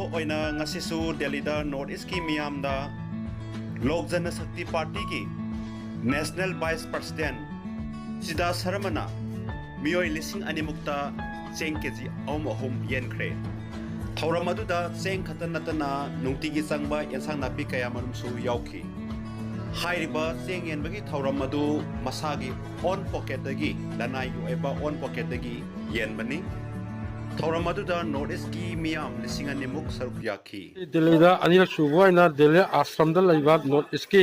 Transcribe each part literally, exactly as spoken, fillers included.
ꯑꯣꯏꯅ ꯉꯁꯤꯁꯨ ꯗꯦꯜꯂꯤꯗ ꯅꯣꯔꯠ ꯏꯁꯀꯤ ꯃꯤꯌꯥꯝꯗ ꯂꯣꯛ ꯖꯅ ꯁꯛꯇꯤ ꯄꯥꯔꯇꯤꯒꯤ ꯅꯦꯁꯅꯦꯜ ꯚꯥꯏꯁ ꯄ꯭ꯔꯁꯤꯗꯦꯟ ꯁꯤꯗꯥ ꯁꯔꯃꯅ ꯃꯤꯑꯣꯏ ꯂꯤꯁꯤꯡ ꯑꯅꯤꯃꯨꯛꯇ ꯆꯦꯡ ꯀꯦ ꯖꯤ ꯑꯍꯨꯝ ꯑꯍꯨꯝ ꯌꯦꯟꯈ꯭ꯔꯦ꯫ ꯊꯧꯔꯝ ꯑꯗꯨꯗ ꯆꯦꯡ ꯈꯛꯇ ꯅꯠꯇꯅ ꯅꯨꯡꯇꯤꯒꯤ ꯆꯪꯕ ꯑꯦꯟꯁꯥꯡ ꯅꯥꯄꯤ ꯀꯌꯥ ꯃꯔꯨꯝꯁꯨ ꯌꯥꯎꯈꯤ꯫ ꯍꯥꯏꯔꯤꯕ ꯆꯦꯡ ꯌꯦꯟꯕꯒꯤ ꯊꯧꯔꯝ ꯑꯗꯨ ꯃꯁꯥꯒꯤ ꯑꯣꯟ ꯄꯣꯀꯦꯠꯇꯒꯤ, ꯂꯅꯥꯏꯒꯤ ꯑꯣꯏꯕ ꯑꯣꯟ ꯄꯣꯀꯦꯠꯇꯒꯤ ꯌꯦꯟꯕꯅꯤ꯫ ꯊꯧꯔꯝ ꯑꯗꯨꯗ ꯅꯣꯔꯠ ꯏꯁꯀꯤ ꯃꯤꯌꯥꯝ ꯂꯤꯁꯤꯡ ꯑꯅꯤꯃꯨꯛ ꯁꯔꯨꯛ ꯌꯥꯈꯤ꯫ ꯗꯦꯜꯂꯤꯗ ꯑꯅꯤꯔꯛ ꯁꯨꯕ ꯑꯣꯏꯅ ꯗꯦꯜꯂꯤ ꯑꯥꯁ꯭ꯔꯝꯗ ꯂꯩꯕ ꯅꯣꯔꯠ ꯏꯁꯀꯤ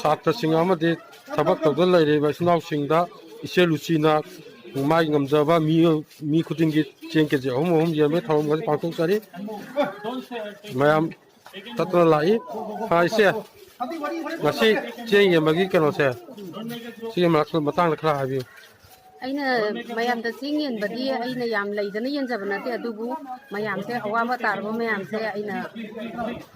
ꯁꯥꯇ꯭ꯔꯁꯤꯡ ꯑꯃꯗꯤ ꯊꯕꯛ ꯇꯧꯗꯨꯅ ꯂꯩꯔꯤꯕ ꯏꯆꯤꯟ ꯏꯅꯥꯎꯁꯤꯡꯗ ꯏꯆꯦ ꯂꯨꯆꯤꯅ ꯃꯥꯒꯤ ꯉꯝꯖꯕ ꯃꯤ, ꯃꯤ ꯈꯨꯗꯤꯡꯒꯤ ꯆꯦꯡ ꯀꯦ ꯖꯤ ꯑꯍꯨꯝ ꯑꯍꯨꯝ ꯌꯦꯟꯕꯒꯤ ꯊꯧꯔꯝ ꯑꯁꯤ ꯄꯥꯡꯊꯣꯛꯆꯔꯤ꯫ ꯃꯌꯥꯝ ꯇꯠꯇꯅ ꯂꯥꯛꯏ꯫ ꯑꯥ, ꯏꯆꯦ, ꯉꯁꯤ ꯆꯦꯡ ꯌꯦꯟꯕꯒꯤ ꯀꯩꯅꯣꯁꯦ, ꯁꯤꯒꯤ ꯃꯔꯛꯇ ꯃꯇꯥꯡꯗ ꯈꯔ ꯍꯥꯏꯕꯤꯌꯨ꯫ ꯑꯩꯅ ꯃꯌꯥꯝꯗ ꯆꯦꯡ ꯌꯦꯟꯕꯗꯤ ꯑꯩꯅ ꯌꯥꯝ ꯂꯩꯗꯅ ꯌꯦꯟꯖꯕ ꯅꯠꯇꯦ, ꯑꯗꯨꯕꯨ ꯃꯌꯥꯝꯁꯦ, ꯑꯋꯥꯕ ꯇꯥꯔꯕ ꯃꯌꯥꯝꯁꯦ ꯑꯩꯅ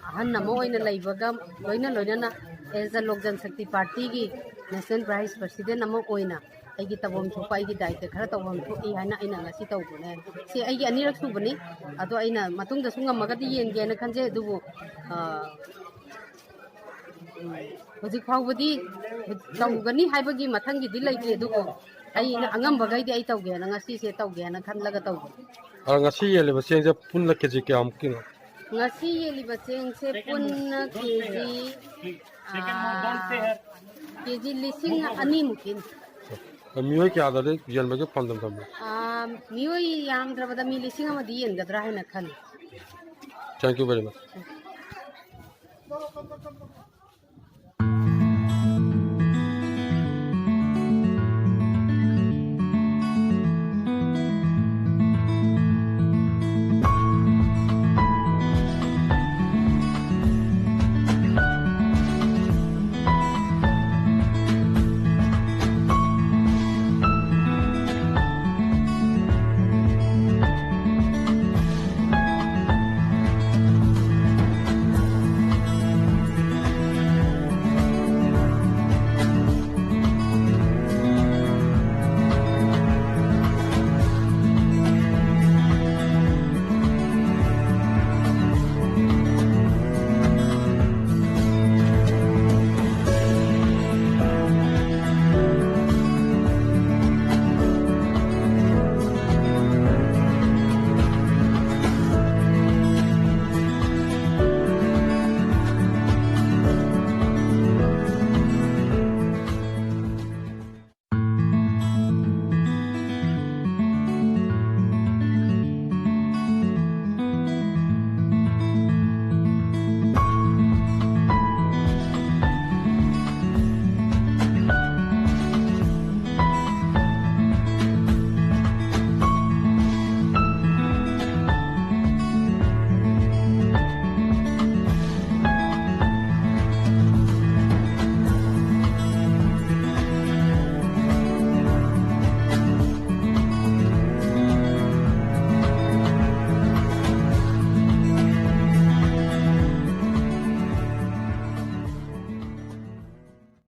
ꯑꯍꯟ ꯑꯃ ꯑꯣꯏꯅ ꯂꯩꯕꯒ ꯂꯣꯏꯅ ꯂꯣꯏꯅꯅ as a ꯂꯣꯛ ꯖꯟ ꯁꯛꯇꯤ ꯄꯥꯔꯇꯤꯒꯤ ꯅꯦꯁꯅꯦꯜ ꯚꯥꯏꯁ ꯄ꯭ꯔꯁꯤꯗꯦꯟ ꯑꯃ ꯑꯣꯏꯅ ꯑꯩꯒꯤ ꯇꯧꯐꯝ ꯊꯣꯛꯄ, ꯑꯩꯒꯤ ꯗꯥꯏꯇ ꯈꯔ ꯇꯧꯐꯝ ꯊꯣꯛꯏ ꯍꯥꯏꯅ ꯑꯩꯅ ꯉꯁꯤ ꯇꯧꯕꯅꯦ꯫ ꯁꯤ ꯑꯩꯒꯤ ꯑꯅꯤꯔꯛ ꯁꯨꯕꯅꯤ꯫ ꯑꯗꯣ ꯑꯩꯅ ꯃꯇꯨꯡꯗꯁꯨ ꯉꯝꯃꯒꯗꯤ ꯌꯦꯟꯒꯦꯅ ꯈꯟꯖꯩ, ꯑꯗꯨꯕꯨ, ꯑ, ꯍꯧꯖꯤꯛ ꯐꯥꯎꯕꯗꯤ ꯇꯧꯒꯅꯤ ꯍꯥꯏꯕꯒꯤ ꯃꯊꯪꯒꯤꯗꯤ ꯂꯩꯇꯦ, ꯑꯗꯨꯕꯨ ꯑꯩꯅ ꯑꯉꯝꯕꯈꯩꯗꯤ ꯑꯩ ꯇꯧꯒꯦꯅ, ꯉꯁꯤꯁꯦ ꯇꯧꯒꯦꯅ ꯈꯜꯂꯒ ꯇꯧꯕꯅꯤ꯫ ꯑ, ꯉꯁꯤ ꯌꯦꯜꯂꯤꯕ ꯆꯦꯡꯁꯦ ꯄꯨꯟꯅ ꯀꯦ ꯖꯤ ꯀꯌꯥꯃꯨꯛꯀꯤꯅꯣ? ꯉꯁꯤ ꯌꯦꯜꯂꯤꯕ ꯆꯦꯡꯁꯦ ꯄꯨꯟꯅ ꯀꯦ ꯖꯤ, ꯑ, ꯀꯦ ꯖꯤ ꯂꯤꯁꯤꯡ ꯑꯅꯤꯃꯨꯛꯀꯤꯅꯤ꯫ ꯃꯤꯑꯣꯏ ꯀꯌꯥꯗꯗꯤ ꯌꯦꯟꯕꯒꯤ ꯄꯥꯟꯗꯝ ꯊꯝꯃꯤ? ꯑ, ꯃꯤꯑꯣꯏ ꯌꯥꯝꯗ꯭ꯔꯕꯗ ꯃꯤ ꯂꯤꯁꯤꯡ ꯑꯃꯗꯤ ꯌꯦꯟꯒꯗ꯭ꯔꯥ ꯍꯥꯏꯅ ꯈꯜꯂꯤ꯫ Thank you very much.